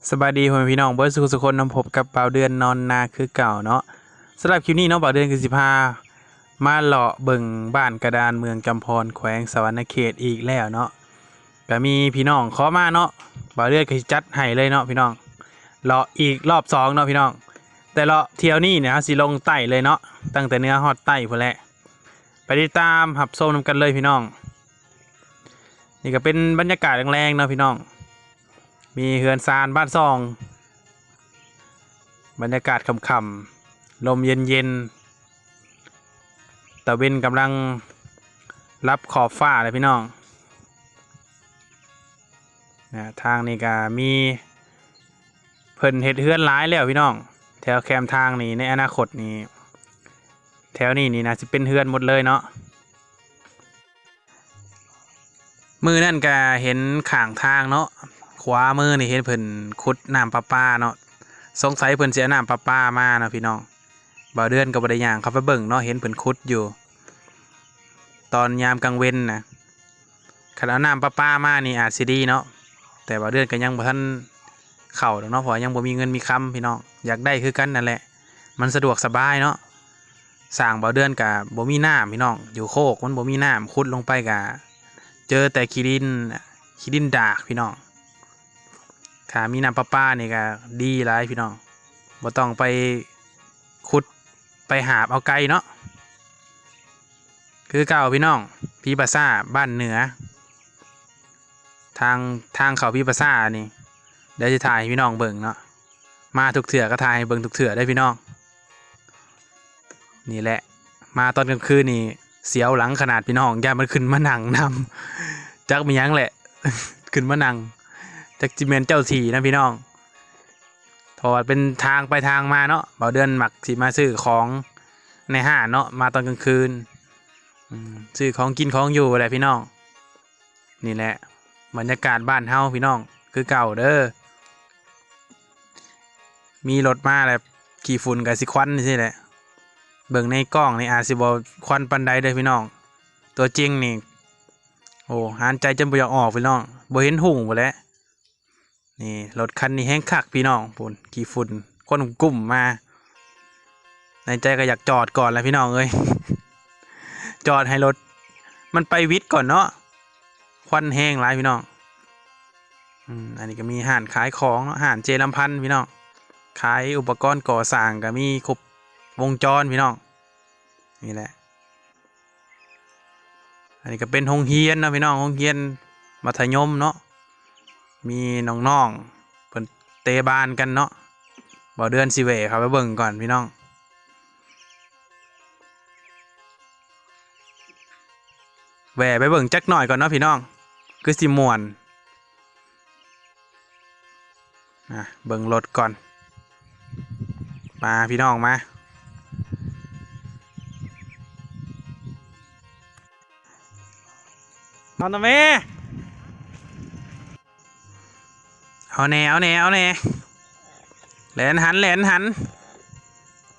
ສະບາຍດີພໍ່ແມ່ພີ່ນ້ອງເບິດສູ່ທຸກຄົນນຳ ພົບກັບບ່າວເດືອນນອນນາຄືເກົ່າເນາະ. ສຳລັບຄລິບນີ້ເນາະ ບ່າວເດືອນກໍຊິພາມາເລາະເບິ່ງບ້ານກະດານເມືອງຈຳພອນ ແຂວງສະຫວັນນະເຂດອີກແລ້ວເນາະ. ກໍມີພີ່ນ້ອງຂໍມາເນາະ ບ່າວເດືອນກໍຊິຈັດໃຫ້ເລີຍເນາະພີ່ນ້ອງ. ເລາະອີກລອບສອງເນາະພີ່ນ້ອງ. ແຕ່ເລາະທ່ຽວນີ້ເນຍ ເຮົາຊິລົງໃຕ້ເລີຍເນາະ ຕັ້ງແຕ່ເໜືອຮອດໃຕ້ພຸ້ນແຫຼະ. ໄປຕິດຕາມຮັບຊົມນຳກັນເລີຍພີ່ນ້ອງ. ນີ້ກໍເປັນບັນຍາກາດແລງໆເນາະພີ່ນ້ອງ. ມີເຮືອນຊານບ້ານຊ່ອງ ບັນຍາກາດຄ່ຳໆ ລົມເຢັນໆ ຕາເວັນກຳລັງລັບຂອບຟ້າແລ້ວພີ່ນ້ອງ. ນະ ທາງນີ້ກໍມີ ເພິ່ນເຮັດເຮືອນຫຼາຍແລ້ວພີ່ນ້ອງ. ແຖວແຄມທາງນີ້ ໃນອະນາຄົດນີ້ ແຖວນີ້ນີ້ໜ້າຊິເປັນເຮືອນໝົດເລີຍເນາະ. ມື້ນັ້ນກະເຫັນຂ້າງທາງເນາະ ຂວາມືນີ້ເຫັນເພິ່ນຂຸດນ້ຳປະປາເນາະ. ສົງໄສເພິ່ນຊິເອົານ້ຳປະປາມາເນາະພີ່ນ້ອງ. ບ່າວເດືອນກໍບໍ່ໄດ້ຍ່າງເຂົ້າໄປເບິ່ງເນາະ ເຫັນເພິ່ນຂຸດຢູ່ຕອນຍາມກາງເວັນນະ. ຄັນເອົານ້ຳປະປາມານີ້ອາດຊິດີເນາະ ແຕ່ບ່າວເດືອນກໍຍັງບໍ່ທັນເຂົ້າດອກເນາະ ເພາະວ່າຍັງບໍ່ມີເງິນມີຄຳພີ່ນ້ອງ. ຢາກໄດ້ຄືກັນນັ້ນແຫຼະ ມັນສະດວກສະບາຍເນາະ. ສ້າງບ່າວເດືອນກະບໍ່ມີນ້ຳພີ່ນ້ອງ ຢູ່ໂຄກມັນບໍ່ມີນ້ຳ ຂຸດລົງໄປກະເຈີແຕ່ຂີ້ດິນ ຂີ້ດິນດາກພີ່ນ້ອງ. ຖ້າມີນ້ຳປະປານີ້ກະດີຫຼາຍພີ່ນ້ອງ ບໍ່ຕ້ອງໄປຂຸດໄປຫາບເອົາໄກເນາະ. ຄືເກົ່າພີ່ນ້ອງ ຜີປາສາດບ້ານເໜືອ ທາງ ທາງເຂົ້າຜີປາສາດນີ້ ດຽວຊິຖ່າຍໃຫ້ພີ່ນ້ອງເບິ່ງເນາະ. ມາທຸກເທື່ອກໍຖ່າຍໃຫ້ເບິ່ງທຸກເທື່ອເດີພີ່ນ້ອງ. ນີ້ແຫຼະ ມາຕອນກາງຄືນນີ້ສຽວຫຼັງຂະໜາດພີ່ນ້ອງ ຢ້ານມັນຂຶ້ນມານັ່ງນຳ ຈັກແມ່ນຫຍັງແຫຼະ ຂຶ້ນມານັ່ງ ຈັກຊິແມ່ນເຈົ້າທີ່ນະພີ່ນ້ອງ. ເພາະວ່າເປັນທາງໄປທາງມາເນາະ ບ່າວເດືອນມັກຊິມາຊື້ຂອງໃນຮ້ານເນາະ ມາຕອນກາງຄືນ ອືມ ຊື້ຂອງກິນຂອງຢູ່ແຫຼະພີ່ນ້ອງ. ນີ້ແຫຼະບັນຍາກາດບ້ານເຮົາພີ່ນ້ອງ ຄືເກົ່າເດີ. ມີລົດມາແລ້ວ ຂີ້ຝຸ່ນກໍຊິຄວັນຈັ່ງຊີ້ແຫຼະ. ເບິ່ງໃນກ້ອງນີ້ອາດຊິບໍ່ຄວັນປານໃດເດີພີ່ນ້ອງ ຕົວຈິງນີ້ ໂອ້ ຫາຍໃຈຈົນບໍ່ຢາກອອກພີ່ນ້ອງ ບໍ່ເຫັນຮຸ່ງພຸ້ນແຫຼະ. ນີ້ລົດຄັນນີ້ແຮງຄັກພີ່ນ້ອງ ພຸ້ນ ຂີ້ຝຸ່ນ ຄວັນກຸ້ມມາ ໃນໃຈກໍຢາກຈອດກ່ອນແຫຼະພີ່ນ້ອງເອີຍ ຈອດໃຫ້ລົດມັນໄປຫວິດກ່ອນເນາະ ຄວັນແຮງຫຼາຍພີ່ນ້ອງ. ອືມ ອັນນີ້ກໍມີຮ້ານຂາຍຂອງເນາະ ຮ້ານເຈລຳພັນພີ່ນ້ອງ ຂາຍອຸປະກອນກໍ່ສ້າງກໍມີຄົບວົງຈອນພີ່ນ້ອງ. ນີ້ແຫຼະ ອັນນີ້ກໍເປັນໂຮງຮຽນເນາະພີ່ນ້ອງ ໂຮງຮຽນມັດທະຍົມເນາະ ມີນ້ອງໆເພິ່ນເຕະບານກັນເນາະ. ບ່າວເດືອນຊິແຫວ່ເຂົ້າໄປເບິ່ງກ່ອນພີ່ນ້ອງ ແຫວ່ໄປເບິ່ງຈັກໜ້ອຍກ່ອນເນາະພີ່ນ້ອງ ຄືຊິມ່ວນ. ອ່ະ ເບິ່ງລົດກ່ອນ ມາພີ່ນ້ອງມາ ເອົານະແມ່ ເອົາແດ່ ເອົາແດ່ ເອົາແດ່ ແລ່ນຫັນ ແລ່ນຫັນ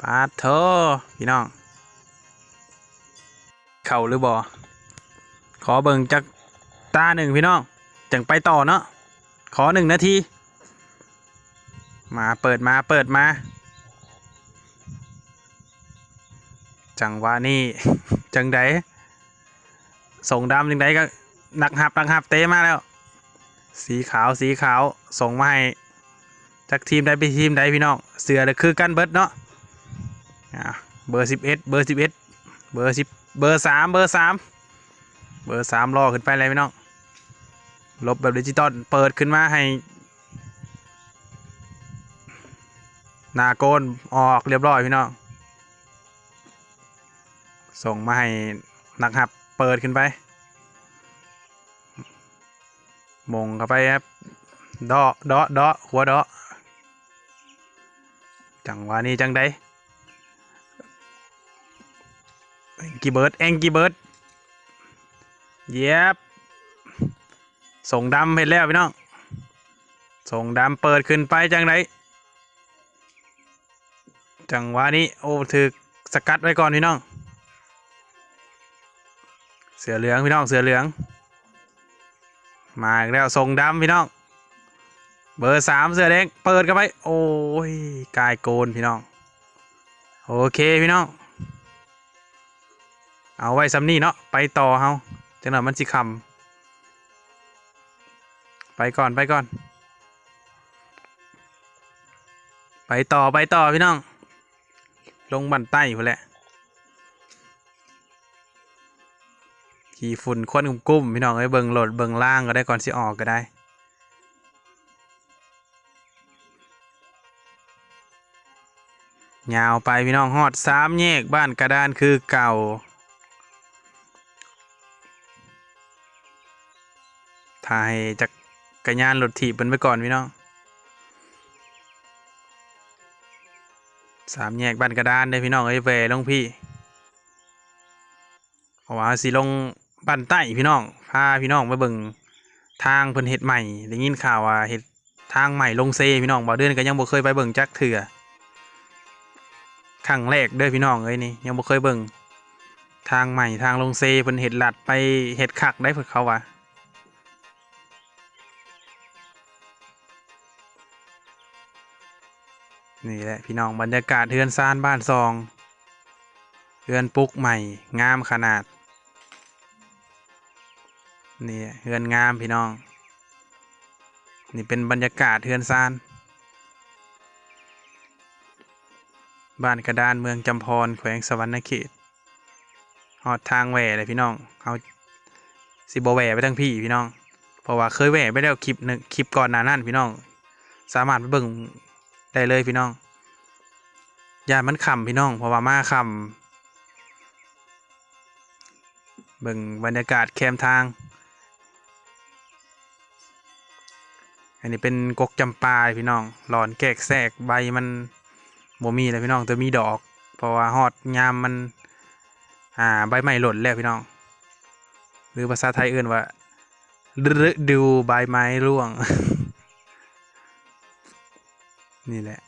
ປາດໂທ ພີ່ນ້ອງ. ເຂົ້າຫຼືບໍ່ ຂໍເບິ່ງຈັກຕາໜຶ່ງພີ່ນ້ອງ ຈັ່ງໄປຕໍ່ເນາະ ຂໍໜຶ່ງນາທີ ມາ ເປີດມາ ເປີດມາ ຈັງຫວະນີ້ຈັ່ງໃດ ສົ່ງດຳຈັ່ງໃດກໍ ນັກຮັບ ນັກຮັບເຕະມາແລ້ວ ສີຂາວ ສີຂາວ ສົ່ງມາໃຫ້ ຈັກທີມໃດເປັນທີມໃດພີ່ນ້ອງ ເສື້ອລະຄືກັນເບິດເນາະ. ອ່າ ເບີສິບເອັດ ເບີສິບເອັດ ເບີສິບ ເບີສາມ ເບີສາມ ເບີສາມລໍຂຶ້ນໄປແລ້ວພີ່ນ້ອງ ຫຼົບແບບດິຈິຕອນ ເປີດຂຶ້ນມາໃຫ້ ໜ້າໂກນອອກລຽບຮ້ອຍພີ່ນ້ອງ ສົ່ງມາໃຫ້ນັກຮັບເປີດຂຶ້ນໄປ ມົງເຂົ້າໄປ ເດາະ ເດາະ ເດາະ ຫົວເດາະ ຈັງຫວະນີ້ຈັ່ງໃດ ແອງກີເບີດ ແອງກີເບີດ ຢຽບ ສົ່ງດຳເຮັດແລ້ວພີ່ນ້ອງ ສົ່ງດຳເປີດຂຶ້ນໄປຈັ່ງໃດ ຈັງຫວະນີ້ ໂອ້ ຖືກສະກັດໄວ້ກ່ອນພີ່ນ້ອງ ເສື້ອເຫຼືອງພີ່ນ້ອງ ເສື້ອເຫຼືອງ ມາອີກແລ້ວ ສົ່ງດຳພີ່ນ້ອງ ເບີສາມເສື້ອແດງເປີດເຂົ້າໄປ ໂອ້ຍ ກາຍໂກນພີ່ນ້ອງ. ໂອເຄພີ່ນ້ອງ ເອົາໄວ້ສ່ຳນີ້ເນາະ ໄປຕໍ່ເຮົາ ຈັກໜ້ອຍມັນຊິຄ່ຳ. ໄປກ່ອນ ໄປກ່ອນ ໄປຕໍ່ ໄປຕໍ່ພີ່ນ້ອງ ລົງບ້ານໃຕ້ພຸ້ນແຫຼະ. ຂີ້ຝຸ່ນຄວັນກຸ້ມໆ ພີ່ນ້ອງເອີຍ ເບິ່ງລົດເບິ່ງລາງກໍໄດ້ ກ່ອນຊິອອກກໍໄດ້. ຍາວໄປພີ່ນ້ອງ ຮອດສາມແຍກບ້ານກະດານຄືເກົ່າ. ຖ້າໃຫ້ຈັກກະຍານລົດຖີບເພິ່ນໄປກ່ອນພີ່ນ້ອງ. ສາມແຍກບ້ານກະດານເດີພີ່ນ້ອງເອີຍ ແວ່ລົງພີ້ ເພາະວ່າເຮົາຊິລົງບ້ານໃຕ້ພີ່ນ້ອງ ພາພີ່ນ້ອງໄປເບິ່ງທາງເພິ່ນເຮັດໃໝ່. ໄດ້ຍິນຂ່າວວ່າເຮັດ ທາງໃໝ່ລົງເຊພີ່ນ້ອງ ບ່າວເດືອນກໍຍັງບໍ່ເຄີຍໄປເບິ່ງຈັກເທື່ອ ຄັ້ງແລກເດີພີ່ນ້ອງເອີຍ ນີ້ຍັງບໍ່ເຄີຍເບິ່ງທາງໃໝ່ ທາງລົງເຊ ເພິ່ນເຮັດລັດໄປ ເຮັດຄັກໄດ໋ເຂົາວ່າ. ນີ້ແຫຼະພີ່ນ້ອງ ບັນຍາກາດເຮືອນຊານບ້ານຊ່ອງ ເຮືອນປຸກໃໝ່ງາມຂະໜາດ. ນີ້ເຮືອນງາມພີ່ນ້ອງ ນີ້ເປັນບັນຍາກາດເຮືອນຊານ ບ້ານກະດານ ເມືອງຈຳພອນ ແຂວງສະຫວັນນະເຂດ. ຮອດທາງແຫວ່ແລ້ວພີ່ນ້ອງ ເຮົາຊິບໍ່ແຫວ່ໄປທາງພີ້ພີ່ນ້ອງ ເພາະວ່າເຄີຍແຫວ່ໄປແລ້ວ ຄລິບໜຶ່ງ ຄລິບກ່ອນໜ້ານັ້ນພີ່ນ້ອງ ສາມາດໄປເບິ່ງໄດ້ເລີຍພີ່ນ້ອງ. ຢ້ານມັນຄ່ຳພີ່ນ້ອງ ເພາະວ່າມາຄ່ຳ. ເບິ່ງບັນຍາກາດແຄມທາງ ອັນນີ້ເປັນກົກຈຳປາພີ່ນ້ອງ ຫຼອນແກກແຊກ ໃບມັນບໍ່ມີແລ້ວພີ່ນ້ອງ ແຕ່ມີດອກ ເພາະວ່າຮອດຍາມມັນ ອ່າ ໃບໄມ້ຫຼົ່ນແລ້ວພີ່ນ້ອງ ຫຼືພາສາໄທເອີ້ນວ່າ ລະດູໃບໄມ້ຮ່ວງ. ນີ້ແຫຼະ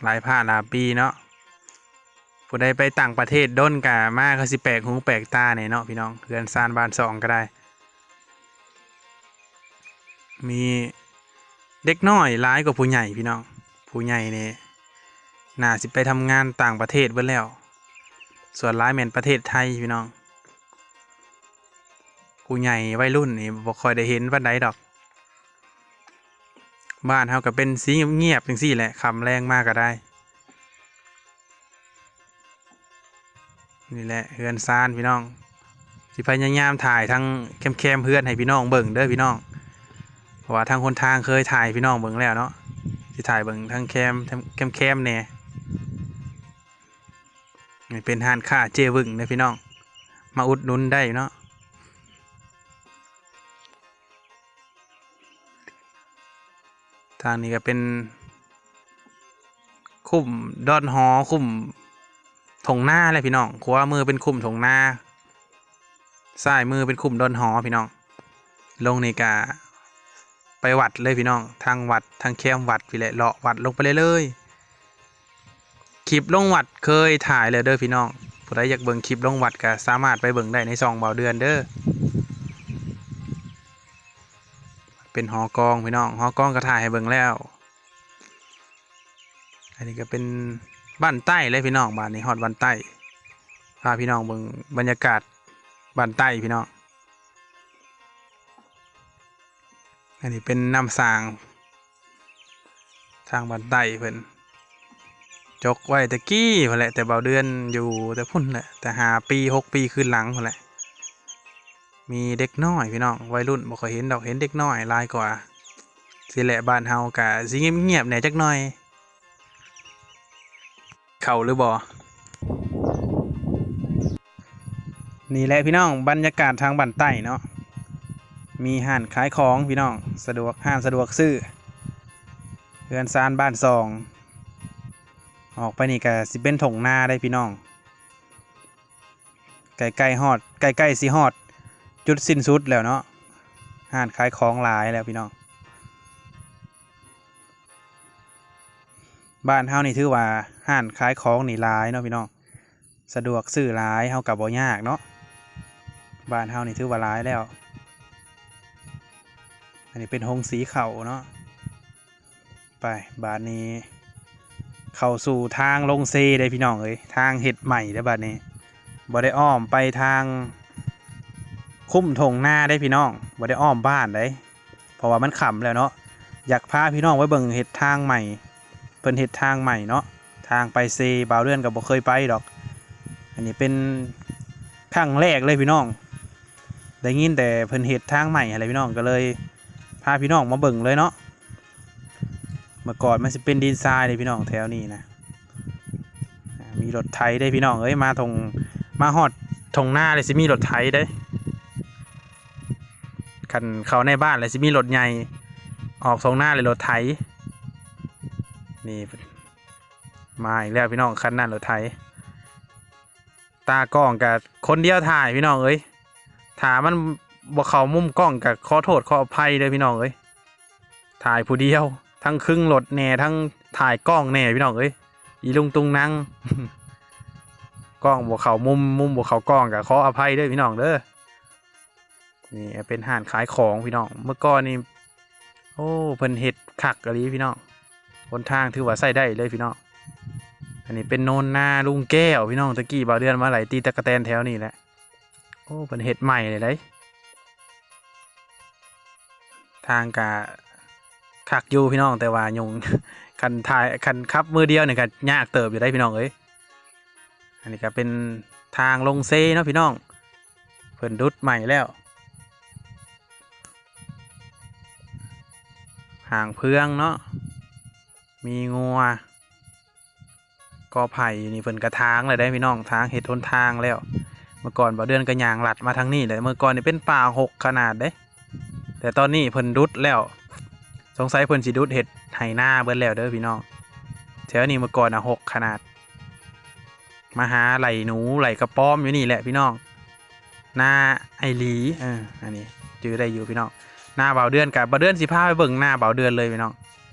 ຫຼາຍພາຫຼາຍປີເນາະ ຜູ້ໃດໄປຕ່າງປະເທດດົນກະມາ ຄືຊິແປກຫູແປກຕາແດ່ເນາະພີ່ນ້ອງ ເຮືອນຊານບ້ານຊ່ອງກໍໄດ້. ມີເດັກນ້ອຍຫຼາຍກວ່າຜູ້ໃຫຍ່ພີ່ນ້ອງ ຜູ້ໃຫຍ່ນີ້ໜ້າຊິໄປທຳງານຕ່າງປະເທດເບິດແລ້ວ ສ່ວນຫຼາຍແມ່ນປະເທດໄທພີ່ນ້ອງ. ຜູ້ໃຫຍ່ໄວລຸ້ນນີ້ບໍ່ຄ່ອຍໄດ້ເຫັນປານໃດດອກ. ບ້ານເຮົາກໍເປັນສີງຽບໆ ຈັ່ງຊີ້ແຫຼະ ຄ່ຳແລງມາກໍໄດ້. ນີ້ແຫຼະເຮືອນຊານພີ່ນ້ອງ ຊິພະຍາຍາມຖ່າຍທັງແຄມໆ ເຮືອນໃຫ້ພີ່ນ້ອງເບິ່ງເດີພີ່ນ້ອງ ເພາະວ່າທາງຫົນທາງເຄີຍຖ່າຍໃຫ້ພີ່ນ້ອງເບິ່ງແລ້ວເນາະ ຊິຖ່າຍເບິ່ງທັງແຄມ ແຄມໆ ແດ່. ນີ້ເປັນຮ້ານຄ້າເຈວຶ້ງເດີພີ່ນ້ອງ ມາອຸດໜູນໄດ້ເນາະ. ທາງນີ້ກໍເປັນຄຸ້ມດອນຫໍ ຄຸ້ມທົ່ງນາແຫຼະພີ່ນ້ອງ ຂວາມືເປັນຄຸ້ມທົ່ງນາ ຊ້າຍມືເປັນຄຸ້ມດອນຫໍພີ່ນ້ອງ. ລົງນີ້ກະໄປວັດເລີຍພີ່ນ້ອງ ທາງວັດ ທາງແຄມວັດພີ້ແຫຼະ ເລາະວັດລົງໄປເລື້ອຍໆ. ຄລິບລົງວັດເຄີຍຖ່າຍແລ້ວເດີພີ່ນ້ອງ ຜູ້ໃດຢາກເບິ່ງຄລິບລົງວັດກໍສາມາດໄປເບິ່ງໄດ້ໃນຊ່ອງບ່າວເດືອນເດີ. ເປັນຫໍກອງພີ່ນ້ອງ ຫໍກອງກໍຖ່າຍໃຫ້ເບິ່ງແລ້ວ. ອັນນີ້ກໍເປັນບ້ານໃຕ້ເລີຍພີ່ນ້ອງ ບາດນີ້ຮອດບ້ານໃຕ້ ພາພີ່ນ້ອງເບິ່ງບັນຍາກາດບ້ານໃຕ້ພີ່ນ້ອງ. ອັນນີ້ເປັນນ້ຳສ້າງ ທາງບ້ານໃຕ້ເພິ່ນຈົກໄວ້ແຕ່ກີ້ພຸ້ນແຫຼະ ແຕ່ບ່າວເດືອນຢູ່ແຕ່ພຸ້ນແຫຼະ ແຕ່ຫ້າປີຫົກປີຄືນຫຼັງພຸ້ນແຫຼະ. ມີເດັກນ້ອຍພີ່ນ້ອງ ໄວລຸ້ນບໍ່ຄ່ອຍເຫັນດອກ ເຫັນເດັກນ້ອຍຫຼາຍກວ່າ. ຊີ້ແຫຼະ ບ້ານເຮົາກະຊິງຽບໆແດ່ຈັກໜ້ອຍ. ເຂົ້າຫຼືບໍ່? ນີ້ແຫຼະພີ່ນ້ອງ ບັນຍາກາດທາງບ້ານໃຕ້ເນາະ ມີຮ້ານຂາຍຂອງພີ່ນ້ອງ ສະດວກ ຮ້ານສະດວກຊື້ ເຮືອນຊານບ້ານຊ່ອງ. ອອກໄປນີ້ກະຊິເປັນທົ່ງນາໄດ໋ພີ່ນ້ອງ ໃກ້ໆຮອດ ໃກ້ໆຊິຮອດຈຸດສິ້ນສຸດແລ້ວເນາະ ຮ້ານຂາຍຂອງຫຼາຍແລ້ວພີ່ນ້ອງ. ບ້ານເຮົານີ້ຖືວ່າຮ້ານຂາຍຂອງນີ້ຫຼາຍເນາະພີ່ນ້ອງ ສະດວກຊື້ຫຼາຍ ເຮົາກໍບໍ່ຍາກເນາະ ບ້ານເຮົານີ້ຖືວ່າຫຼາຍແລ້ວ. ອັນນີ້ເປັນໂຮງສີເຂົ້າເນາະ. ໄປ ບາດນີ້ເຂົ້າສູ່ທາງລົງເຊເດ້ພີ່ນ້ອງເອີຍ, ທາງເຮັດໃໝ່ເດ້ບາດນີ້. ບໍ່ໄດ້ອ້ອມໄປທາງຄຸ້ມທົ່ງນາເດ້ພີ່ນ້ອງ, ບໍ່ໄດ້ອ້ອມບ້ານເດ້ ເພາະວ່າມັນຄ່ຳແລ້ວເນາະ. ຢາກພາພີ່ນ້ອງໄປເບິ່ງເຮັດທາງໃໝ່, ເພິ່ນເຮັດທາງໃໝ່ເນາະ, ທາງໄປເຊ. ບ່າວເດືອນກໍບໍ່ເຄີຍໄປດອກ, ອັນນີ້ເປັນຄັ້ງແລກເລີຍພີ່ນ້ອງ. ໄດ້ຍິນແຕ່ເພິ່ນເຮັດທາງໃໝ່ຫັ້ນແຫຼະພີ່ນ້ອງ, ກໍເລີຍພາພີ່ນ້ອງມາເບິ່ງເລີຍເນາະ. ເມື່ອກ່ອນມັນຊິເປັນດິນຊາຍເດ້ພີ່ນ້ອງ ແຖວນີ້ນະ. ອ່າ ມີລົດໄຖເດ້ພີ່ນ້ອງເອີຍ, ມາທົ່ງ ມາຮອດທົ່ງນາເລີຍຊິມີລົດໄຖເດ້. ຄັນເຂົ້າໃນບ້ານແລ້ວຊິມີລົດໃຫຍ່, ອອກທົ່ງນາເລີຍລົດໄຖ. ນີ້ ມາອີກແລ້ວພີ່ນ້ອງ, ຄັນນັ້ນລົດໄຖ. ຕາກ້ອງກະຄົນດຽວຖ່າຍພີ່ນ້ອງເອີຍ, ຖ້າມັນບໍ່ເຂົ້າມຸມກ້ອງກະຂໍໂທດຂໍອະໄພເດີພີ່ນ້ອງເອີຍ. ຖ່າຍຜູ້ດຽວ ທັງຄຶງລົດແດ່ ທັງຖ່າຍກ້ອງແດ່ພີ່ນ້ອງເອີຍ, ອີລຸງຕຸງນັງ. ກ້ອງບໍ່ເຂົ້າມຸມ, ມຸມບໍ່ເຂົ້າກ້ອງກະຂໍອະໄພເດີພີ່ນ້ອງເດີ. ນີ້ເປັນຮ້ານຂາຍຂອງພີ່ນ້ອງ. ເມື່ອກ່ອນນີ້ ໂອ້ ເພິ່ນເຮັດຄັກອີ່ຫຼີພີ່ນ້ອງ, ຫົນທາງຖືວ່າໃຊ້ໄດ້ເລີຍພີ່ນ້ອງ. ອັນນີ້ເປັນໂນນນາລຸງແກ້ວພີ່ນ້ອງ, ຕະກີ້ບ່າວເດືອນມາໄຫຼຕີຕັກກະແຕນແຖວນີ້ແຫຼະ. ໂອ້ ເພິ່ນເຮັດໃໝ່ເລີຍໄດ໋. ທາງກະຄັກຢູ່ພີ່ນ້ອງ, ແຕ່ວ່າຍຸງ ຄັນຖ່າຍ ຄັນຂັບມືດຽວນີ້ກະຍາກເຕີບຢູ່ໄດ໋ພີ່ນ້ອງເອີຍ. ອັນນີ້ກະເປັນທາງລົງເຊເນາະພີ່ນ້ອງ, ເພິ່ນດຸດໃໝ່ແລ້ວ. ຫາງເພືອງເນາະ, ມີງົວ. ກໍໄຜ່ນີ້ເພິ່ນກະຖາງແລ້ວເດ້ພີ່ນ້ອງ, ຖາງເຮັດຫົນທາງແລ້ວ. ເມື່ອກ່ອນບ່າວເດືອນກະຍ່າງລັດມາທາງນີ້ແຫຼະ, ເມື່ອກ່ອນນີ້ເປັນປ່າຮົກຂະໜາດເດ້, ແຕ່ຕອນນີ້ເພິ່ນດຸດແລ້ວ. ສົງໄສເພິ່ນຊິດຸດເຮັດໄຮ່ນາເບິດແລ້ວເດີພີ່ນ້ອງ. ແຖວນີ້ເມື່ອກ່ອນນະຮົກຂະໜາດ. ມາຫາໄລ່ໜູໄລ່ກະປອມຢູ່ນີ້ແຫຼະພີ່ນ້ອງ, ນາໄອຫຼີ. ເອີ ອັນນີ້ຈື່ໄດ້ຢູ່ພີ່ນ້ອງ. ນາບ່າວເດືອນກະ ບ່າວເດືອນຊິພາໄປເບິ່ງນາບ່າວເດືອນເລີຍພີ່ນ້ອງ.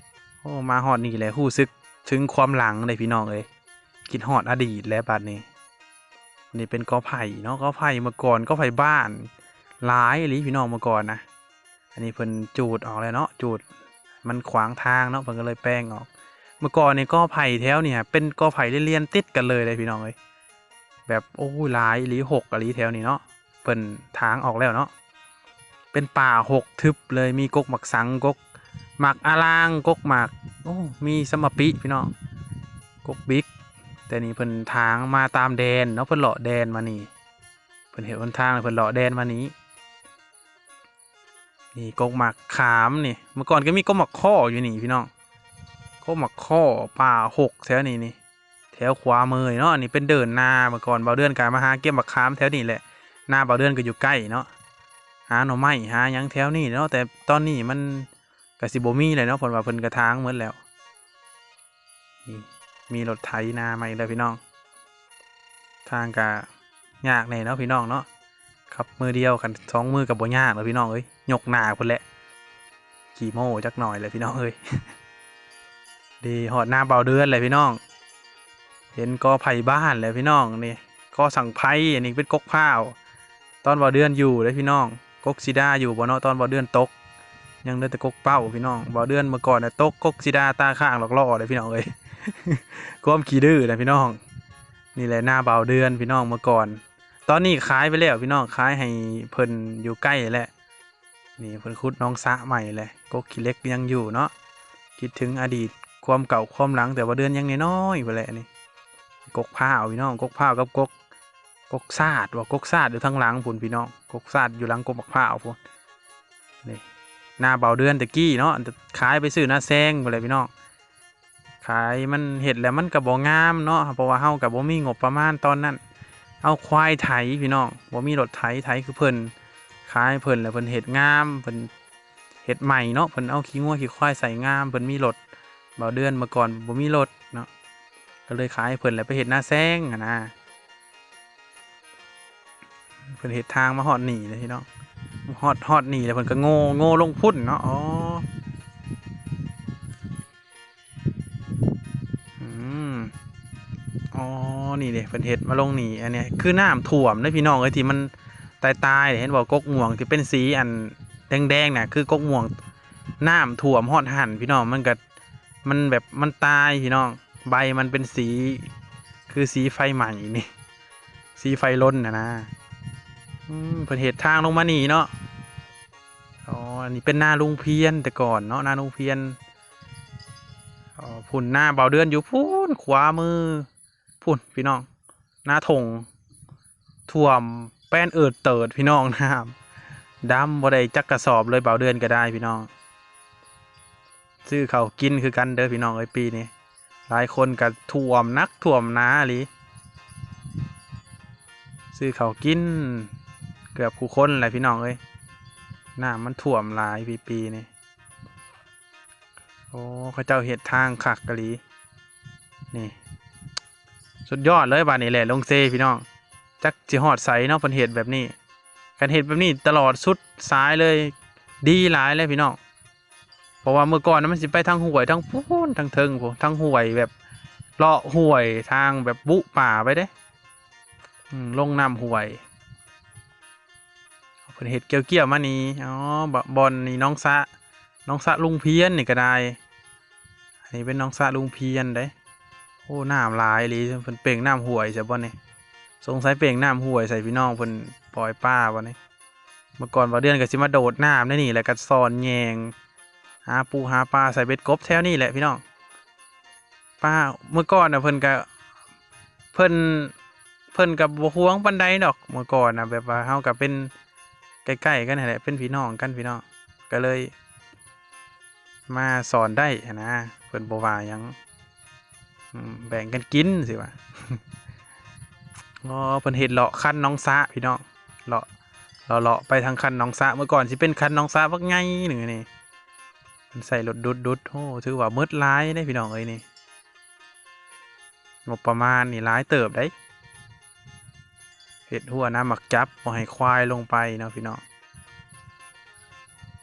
ໂອ້ ມາຮອດນີ້ແຫຼະ ຮູ້ສຶກເຖິງຄວາມຫຼັງເດ້ພີ່ນ້ອງເອີຍ, ຄິດຮອດອະດີດແຫຼະບາດນີ້. ນີ້ເປັນກໍໄຜ່ເນາະ, ກໍໄຜ່ເມື່ອກ່ອນ ກໍໄຜ່ບ້ານຫຼາຍອີ່ຫຼີພີ່ນ້ອງເມື່ອກ່ອນນະ. ອັນນີ້ເພິ່ນຈູດອອກແລ້ວເນາະ, ຈູດມັນຂວາງທາງເນາະ, ເພິ່ນກໍເລີຍແປງອອກ. ເມື່ອກ່ອນນີ້ກໍໄຜ່ແຖວນີ້ເປັນກໍໄຜ່ລຽນໆຕິດກັນເລີຍເດ້ພີ່ນ້ອງເອີຍ, ແບບ ໂອ້ຍ ຫຼາຍອີ່ຫຼີ, ຮົກອີ່ຫຼີແຖວນີ້ເນາະ. ເພິ່ນຖາງອອກແລ້ວເນາະ, ເປັນປ່າຮົກທຶບເລີຍ, ມີກົກໝາກສັງ, ກົກໝາກອາລ່າງ, ກົກໝາກ ໂອ້ ມີສຳມະປິພີ່ນ້ອງ, ກົກບິກ. ແຕ່ນີ້ເພິ່ນຖາງມາຕາມແດນເນາະ, ເພິ່ນເລາະແດນມານີ້, ເພິ່ນເຮັດຫົນທາງ ເພິ່ນເລາະແດນມານີ້. ນີ້ກົກໝາກຂາມນີ້, ເມື່ອກ່ອນກໍມີກົກໝາກຄໍ້ຢູ່ນີ້ພີ່ນ້ອງ, ກົກໝາກຄໍ້ ປ່າຮົກແຖວນີ້ນີ້, ແຖວຂວາມືນີ້ເນາະ. ອັນນີ້ເປັນເດີ່ນນາ, ເມື່ອກ່ອນບ່າວເດືອນກໍມາຫາເກັບໝາກຂາມແຖວນີ້ແຫຼະ, ນາບ່າວເດືອນກໍຢູ່ໃກ້ເນາະ, ຫາໜໍ່ໄມ້ຫາຫຍັງແຖວນີ້ເນາະ. ແຕ່ຕອນນີ້ມັນກໍຊິບໍ່ມີແລ້ວເນາະ, ເພິ່ນວ່າເພິ່ນກໍຖາງໝົດແລ້ວ. ນີ້ ມີລົດໄຖນາມາອີກແລ້ວພີ່ນ້ອງ. ທາງກະຍາກແດ່ເນາະພີ່ນ້ອງເນາະ, ຂັບມືດຽວ ຄັນສອງມືກໍບໍ່ຍາກແລ້ວພີ່ນ້ອງເອີຍ, ຍົກໜ້າພຸ້ນແຫຼະ, ຂີ້ໂມ້ຈັກໜ້ອຍແຫຼະພີ່ນ້ອງເອີຍ. ນີ້ ຮອດນາບ່າວເດືອນແລ້ວພີ່ນ້ອງ, ເຫັນກໍໄຜ່ບ້ານແລ້ວພີ່ນ້ອງ. ນີ້ກໍສັງໄພ, ອັນນີ້ເປັນກົກພ້າວ. ຕອນບ່າວເດືອນຢູ່ເດ້ພີ່ນ້ອງ, ກົກສີດາຢູ່ບໍ່ເນາະ ຕອນບ່າວເດືອນຕົກ? ຍັງເຫຼືອແຕ່ກົກເປົ້າພີ່ນ້ອງ. ບ່າວເດືອນເມື່ອກ່ອນນະຕົກກົກສີດາຕາຄ້າງຫຼອກຫຼໍ່ເດ້ພີ່ນ້ອງເອີຍ, ຄວາມຂີ້ດື້ນະພີ່ນ້ອງ. ນີ້ແຫຼະນາບ່າວເດືອນພີ່ນ້ອງເມື່ອກ່ອນ, ຕອນນີ້ຂາຍໄປແລ້ວພີ່ນ້ອງ, ຂາຍໃຫ້ເພິ່ນຢູ່ໃກ້ແຫຼະ. ນີ້ເພິ່ນຂຸດໜອງສະໃໝ່ແຫຼະ, ກົກຂີ້ເຫຼັກຍັງຢູ່ເນາະ. ຄິດເຖິງອະດີດຄວາມເກົ່າຄວາມຫຼັງ ແຕ່ວ່າເດືອນຍັງນ້ອຍໆພຸ້ນແຫຼະນີ້. ກົກພ້າວພີ່ນ້ອງ, ກົກພ້າວກັບກົກ ກົກຊາດບໍ່, ກົກຊາດຢູ່ທາງຫຼັງພຸ້ນພີ່ນ້ອງ, ກົກຊາດຢູ່ຫຼັງກົກໝາກພ້າວພຸ້ນ. ນີ້ນາບ່າວເດືອນແຕ່ກີ້ເນາະ, ຂາຍໄປຊື້ນາແຊງພຸ້ນແຫຼະພີ່ນ້ອງ. ຂາຍ ມັນເຮັດແລ້ວມັນກໍບໍ່ງາມເນາະ, ເພາະວ່າເຮົາກໍບໍ່ມີງົບປະມານຕອນນັ້ນ. ເອົາຄວາຍໄຖພີ່ນ້ອງ, ບໍ່ມີລົດໄຖ ໄຖຄືເພິ່ນ. ຂາຍເພິ່ນແລ້ວເພິ່ນເຮັດງາມ, ເພິ່ນເຮັດໃໝ່ເນາະ, ເພິ່ນເອົາຂີ້ງົວຂີ້ຄວາຍໃສ່ງາມ, ເພິ່ນມີລົດ. ບ່າວເດືອນເມື່ອກ່ອນບໍ່ມີລົດເນາະ, ກໍເລີຍຂາຍໃຫ້ເພິ່ນ ແລ້ວໄປເຮັດນາແຊງຫັ້ນນະ. ເພິ່ນເຮັດທາງມາຮອດນີ້ເດ້ພີ່ນ້ອງ, ຮອດ ຮອດນີ້ແລ້ວເພິ່ນກໍໂງ່ ໂງ່ລົງພຸ້ນເນາະ. ອໍ ອືມ ອໍ ນີ້ເດ້ ເພິ່ນເຮັດມາລົງນີ້. ອັນນີ້ຄືນ້ຳຖ້ວມເດ້ພີ່ນ້ອງເອີຍ, ທີ່ມັນຕາຍໆ ເຫັນບໍ່? ກົກມ່ວງທີ່ເປັນສີອັນ ແດງໆ ນະ ຄືກົກມ່ວງ ນ້ຳຖ້ວມຮອດຫັ້ນພີ່ນ້ອງ ມັນກະ ມັນແບບ ມັນຕາຍພີ່ນ້ອງ ໃບມັນເປັນສີ ຄືສີໄຟໄໝ້ນີ້ ສີໄຟລົນນະນະ. ອືມ ເພິ່ນເຮັດທາງລົງມານີ້ເນາະ. ອໍ ອັນນີ້ເປັນນາລຸງພຽນແຕ່ກ່ອນເນາະ ນາລຸງພຽນ. ອໍ ພຸ້ນນາບ່າວເດືອນຢູ່ພຸ້ນ ຂວາມື ພຸ້ນພີ່ນ້ອງ ນາທົ່ງ ຖ້ວມແປ້ນເອີດເຕີດພີ່ນ້ອງ ນ້ຳ ດຳບໍ່ໄດ້ຈັກກະສອບເລີຍ ບ່າວເດືອນກໍໄດ້ພີ່ນ້ອງ. ຊື້ເຂົ້າກິນຄືກັນເດີພີ່ນ້ອງເອີຍ ປີນີ້ ຫຼາຍຄົນກໍຖ້ວມໜັກຖ້ວມໜາອີ່ຫຼີ ຊື້ເຂົ້າກິນເກືອບຄູ່ຄົນແຫຼະພີ່ນ້ອງເອີຍ ນ້ຳມັນຖ້ວມຫຼາຍປີ ປີນີ້. ໂອ້ ເຂົາເຈົ້າເຮັດທາງຄັກອີ່ຫຼີ ນີ້ ສຸດຍອດເລີຍ ບາດນີ້ແຫຼະລົງເຊພີ່ນ້ອງ. ຈັກຊິຮອດໃສເນາະ ເພິ່ນເຮັດແບບນີ້ ຄັນເຮັດແບບນີ້ຕະຫຼອດສຸດສາຍເລີຍ ດີຫຼາຍເລີຍພີ່ນ້ອງ. ເພາະວ່າເມື່ອກ່ອນນະ ມັນຊິໄປທາງຫ້ວຍ ທາງພຸ້ນ ທາງເທິງພຸ້ນ ທາງຫ້ວຍແບບ ເລາະຫ້ວຍ ທາງແບບບຸປ່າໄປເດ້ ອືມ ລົງນ້ຳຫ້ວຍ. ເພິ່ນເຮັດກ້ຽວໆ ມານີ້ ອໍ ບ່ອນນີ້ໜອງສະ ໜອງສະລຸງພຽນນີ້ກໍໄດ້ ອັນນີ້ເປັນໜອງສະລຸງພຽນເດ້. ໂອ້ ນ້ຳຫຼາຍອີ່ຫຼີ ເພິ່ນເປັ່ງນ້ຳຫ້ວຍໃສ່ບ່ອນນີ້ ສົງໄສເປັ່ງນ້ຳຫ້ວຍໃສ່ພີ່ນ້ອງ ເພິ່ນປ່ອຍປາບ່ອນນີ້. ເມື່ອກ່ອນບ່າວເດືອນກໍຊິມາໂດດນ້ຳໃນນີ້ແຫຼະ ກໍຊ່ອນແຍງ ຫາປູຫາປາ ໃສ່ເບັດກົບແຖວນີ້ແຫຼະພີ່ນ້ອງ. ປາ ເມື່ອກ່ອນນະ ເພິ່ນກະ ເພິ່ນ ເພິ່ນກະບໍ່ຫ່ວງປານໃດດອກ ເມື່ອກ່ອນນະ ແບບວ່າເຮົາກະເປັນໃກ້ໆ ກັນຫັ້ນແຫຼະ ເປັນພີ່ນ້ອງກັນພີ່ນ້ອງ ກະເລີຍມາສອນໄດ້ຫັ້ນນະ ເພິ່ນບໍ່ວ່າຫຍັງ ອືມ ແບ່ງກັນກິນຊີ້ວ່າ. ອໍ ເພິ່ນເຮັດເລາະຄັນໜອງສະພີ່ນ້ອງ ເລາະ ເລາະໆ ໄປທາງຄັນໜອງສະ ເມື່ອກ່ອນຊິເປັນຄັນໜອງສະບັກໃຫຍ່ໜຶ່ງນີ້ ເພິ່ນໃສ່ລົດດຸດໆ ໂອ້ ຖືວ່າໝົດຫຼາຍເດ້ພີ່ນ້ອງເອີຍນີ້ ງົບປະມານນີ້ຫຼາຍເຕີບໃດ ເຮັດຮົ້ວນ້ຳໝາກຈັບ ບໍ່ໃຫ້ຄວາຍລົງໄປເນາະພີ່ນ້ອງ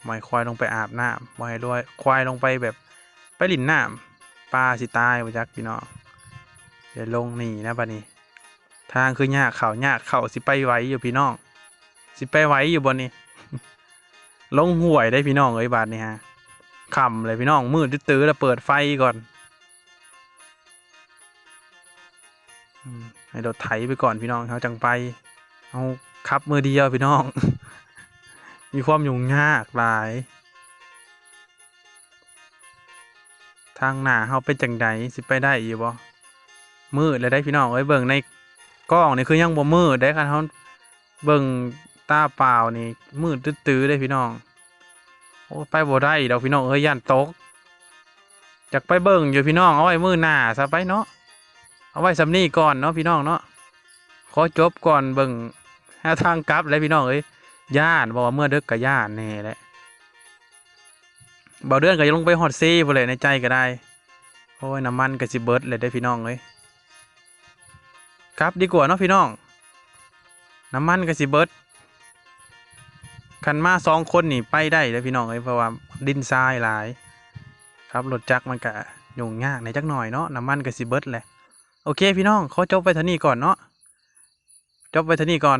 ບໍ່ໃຫ້ຄວາຍລົງໄປອາບນ້ຳ ບໍ່ໃຫ້ຄວາຍລົງໄປແບບ ໄປຫຼິ້ນນ້ຳ ປາຊິຕາຍບໍ່ຈັກພີ່ນ້ອງ. ດຽວລົງນີ້ນະ ບາດນີ້ ທາງຄືຍາກເຂົ້າ ຍາກເຂົ້າ ຊິໄປໄຫວຢູ່ພີ່ນ້ອງ ຊິໄປໄຫວຢູ່ບໍ່ນີ້ ລົງຫ້ວຍໄດ໋ພີ່ນ້ອງເອີຍ ບາດນີ້ຫາ ຄ່ຳແລ້ວພີ່ນ້ອງ ມືດຕື້ໆ ແລ້ວເປີດໄຟກ່ອນ ອືມ ໃຫ້ລົດໄຖໄປກ່ອນພີ່ນ້ອງ ເຮົາຈັ່ງໄປ ເຮົາຂັບມື້ດຽວພີ່ນ້ອງ ມີຄວາມຫຍຸ້ງຍາກຫຼາຍ. ທາງໜ້າເຮົາເປັນຈັ່ງໃດ ຊິໄປໄດ້ຢູ່ບໍ່? ມືດແລ້ວເດ້ພີ່ນ້ອງເອີຍ ເບິ່ງໃນກ້ອງນີ້ຄືຍັງບໍ່ມືດເດ້ ຄັນເຮົາເບິ່ງຕາເປົ່ານີ້ມືດຕື້ໆເດ້ພີ່ນ້ອງ. ໂອ້ ໄປບໍ່ໄດ້ດອກພີ່ນ້ອງເອີຍ ຢ້ານຕົກ. ຢາກໄປເບິ່ງຢູ່ພີ່ນ້ອງ ເອົາໄວ້ມື້ໜ້າຊະໄປເນາະ. ເອົາໄວ້ສ່ຳນີ້ກ່ອນເນາະພີ່ນ້ອງເນາະ. ຂໍຈົບກ່ອນເບິ່ງ ຫາທາງກັບແຫຼະພີ່ນ້ອງເອີຍ. ຢ້ານ ເວົ້າວ່າເມື່ອດຶກກໍຢ້ານແດ່ແຫຼະ. ບ່າວເດືອນກໍຢາກລົງໄປຮອດເຊພຸ້ນແຫຼະ ໃນໃຈກໍໄດ້. ໂອ້ຍ ນ້ຳມັນກໍຊິເບິດແລ້ວເດ້ພີ່ນ້ອງເອີຍ. ກັບດີກວ່າເນາະພີ່ນ້ອງ ນ້ຳມັນກໍຊິເບິດ. ຄັນມາສອງຄົນນີ້ໄປໄດ້ເດ້ພີ່ນ້ອງເອີຍ ເພາະວ່າດິນຊາຍຫຼາຍ. ຂັບລົດຈັກມັນກະຫຍຸ້ງຍາກແດ່ຈັກໜ້ອຍເນາະ ນ້ຳມັນກໍຊິເບິດແຫຼະ. ໂອເຄພີ່ນ້ອງ ຂໍຈົບໄວ້ເທົ່ານີ້ກ່ອນເນາະ ຈົບໄວ້ເທົ່ານີ້ກ່ອນ.